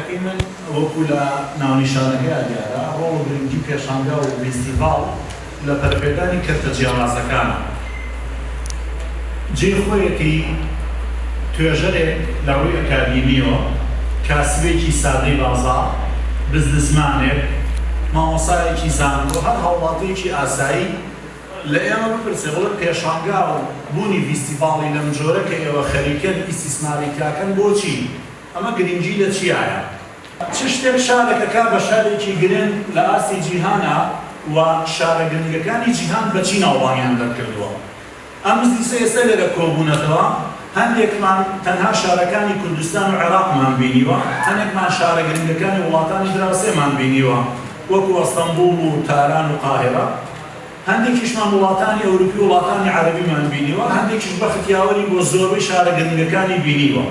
بابەتەکەی من وەکو لە ناونیشانەکەیا دیارە، ڕۆڵ و گرنگی پێشانگا و ڤیستیڤاڵ لە پەرەپێدانی کەرتە جیاوازەکانە. جێی خۆیەتی توێژەرێک لە ڕووی ئەکادیمییەوە، کاسبێکی سادەی بازاڕ، بزنسمانێک، مامۆستایەکی زانکۆ، هەر هاوڵاتییەکی ئاسایی لە ئێمە بپرسێ بڵێ پێشانگا و بوونی ڤیستیڤاڵی لەم جۆرە کە ئێوە خەریکن ئیستیسماری تیاکەن بۆچی؟ ئەمە گرنگی لە چیایە؟ چ شتێک شارێک ئەکا بە شارێکی گرنگ لە ئاستی جیهانا و شارە گرنگەکانی جیهان بە چی ناوبانگیان دەرکردووە؟ ئەم مزلیسە ئێستا لێرە کۆبوونەتەوە هەندێکمان تەنها شارەکانی کوردستان و عێراقمان بینیوە، هەنێکمان شارە گرنگەکانی وڵاتانی دراوسێمان بینیوە وەکو ئەستەنبوڵ و تاران و قاهیرە، هەندێکیشمان وڵاتانی ئەوروپی و وڵاتانی عەرەبیمان بینیوە، هەندێکیش بەخت یاوەری بۆ زۆربەی شارە گرنگەکانی بینیوە.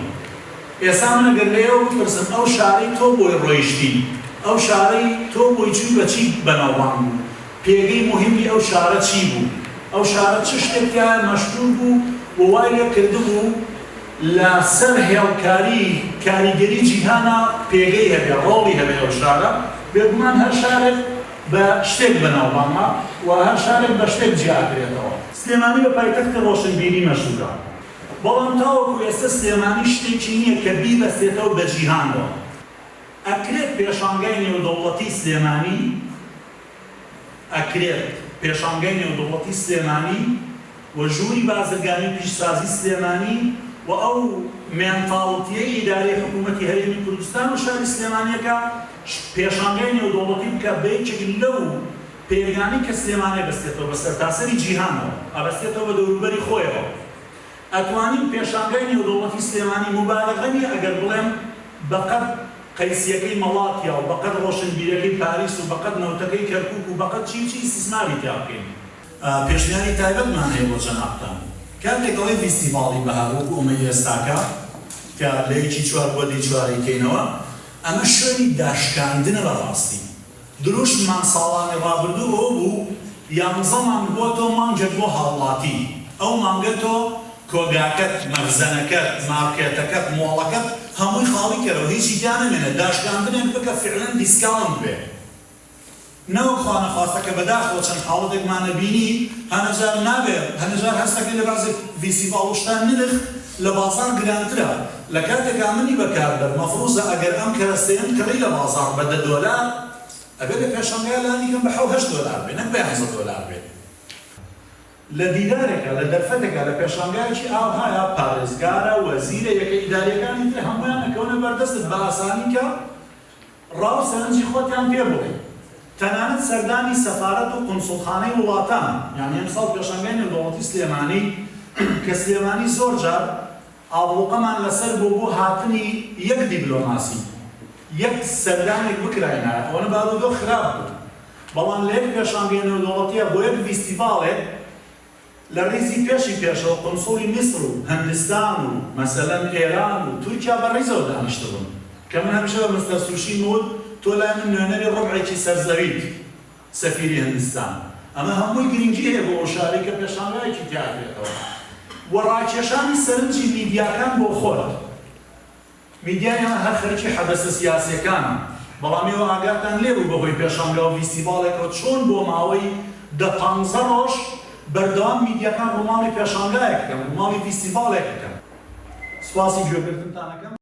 ئێستا من ئەگەر لە ئێوە بپرسم ئەو شارەی تۆ بۆی ڕۆیشتی، ئەو شارەی تۆ بۆی چووی بە چی بەناوبانگ بوو؟ پێگەی موهیمی ئەو شارە چی بوو؟ ئەو شارە چ شتێک تیایا مەشهوور بوو و وای لێ کردبوو لە سەر هێڵکاری کاریگەری جیهانا پێگەی هەبێ، ڕۆڵی هەبێ ئەو شارە؟ بێگومان هەر شارێک بە شتێک بەناوبانگە و هەر شارێک بە شتێک جیا ئەکرێتەوە. سلێمانی بە پایتەختی ڕۆشنبیری مەشهوورە، بەڵام تاوەکو ئێستا سلێمانی شتێکی نییە کە بیبەستێتەوە بە جیهانەوە. ئەکرێت پێشانگای نێودەوڵەتی سلێمانی ئەکرێت پێشانگای نێودەوڵەتی سلێمانی و ژووری بازرگانی و پیشسازی سلێمانی و ئەو مێنتاڵتیەی ئیدارەی حکوومەتی هەرێمی کوردستان و شاری سلێمانیەکە پێشانگای نێودەوڵەتی بکات بە یەکێک لەو پێگانەی کە سلێمانی ئەبەستێتەوە بە سەرتاسەری جیهانەوە ئەبەستێتەوە بە دەوروبەری خۆیەوە. ئەتوانین پێشانگای نێودەوڵەتی سلێمانی موبالەغە نیە ئەگەر بڵێم بەقەد قەیسیەکەی مەڵاتیا و بەقەد ڕۆشنبیرەکەی پاریس و بەقەد نەوتەکەی کەرکوک و بەقەد چی و چی ئیستیسماری تیا بکەین. پێشنیاری تایبەتمان هەیە بۆ جەنابتان. کاتێک ئەڵێی ڤیستیڤاڵی بەهار وەکو ئەمەی ئێستاکە کە لە یەکی چوار بۆ دەی چوار ئەیکەینەوە، ئەمە شوێنی داشکاندنە بە ڕاستی. دروشممان ساڵانی ڕابردوو ئەوە بوو، یانزە مانگ بۆ تۆ، مانگێک بۆ هاوڵاتی. ئەو مانگە تۆ کۆگاکەت، مەخزەنەکەت، مارکێتەکەت، مۆڵەکەت هەمووی خاڵی کەرەوە، هیچی تیا نەمێنێ، داشکاندنێک بکە فیعلەن discount بێ. نەوەک خوانەخواستە کە بەداخەوە چەند حاڵەتێکمان ئەبینی، هەنەجار نابێ، هەنەجار هەست ئەکەی لە بەعزێک ڤیستیڤاڵ و شتا نرخ لە بازاڕ گرانترە، لە کاتێکا منی بەکاربەر مەفروزە ئەگەر ئەم کەرەستەیەم کڕی لە بازاڕ بە دە دۆلار ئەبێ لە پێشانگا لانیکەم بە حەو هەشت دۆلار بێ نەک بە یانزە دۆلار بێ. لە دیدارێکا لە دەرفەتێکا لە پێشانگایەکی ئاوهایا پارێزگارە وەزیرە یەکە ئیداریەکانی تر هەموویان ئەکەونە بەردەستت بە ئاسانی کە ڕا و سەرنجی خۆتیان پێ بڵێی. تەنانەت سەردانی سەفارەت و قونسوڵخانەی وڵاتان، یانی ئەمساڵ پێشانگای نێودەوڵەتی سلێمانی کە سلێمانی زۆر جار ئابڵوقەمان لەسەر بوو بۆ هاتنی یەک دیبلۆماسی، یەک سەردانێک بکراینایە ئەوەنە بارودۆخ خراپ بوو، بەڵام لە یەک پێشانگەی نێودەوڵەتییا بۆ یەک ڤیستیڤاڵێک لە ڕیزی پێشی پێشەوە قونسوڵی میسر و هندستان و مەسەلەن ئێران و تورکیا بە ڕیزەوە دانیشتبوون کە من هەمیشە بە مستەر سوشیم وت تۆ لای من نوێنەری ڕوبعێکی سەر زەویت سەفیری هندستان ئەمە هەمووی گرنگی هەیە بۆ ئەو شارەی کە پێشانگایەکی تیا ئەکرێتەوە و ڕاکێشانی سەرنجی میدیاکان بۆ خۆت. میدیای ئێمە هەر خەریکی حەدەسە سیاسیەکانە، بەڵام ئێوە ئاگاتان لێ بوو بەهۆی پێشانگا و ڤیستیڤاڵێکەوە چۆن بۆ ماوەی دە پانزە ڕۆژ بەردەوام میدیاکان ڕووماڵی پێشانگایەک بکەن، ڕووماڵی ڤیستیڤاڵێک بکەن. سوپاسی گوێگرتنتان ئەکەم.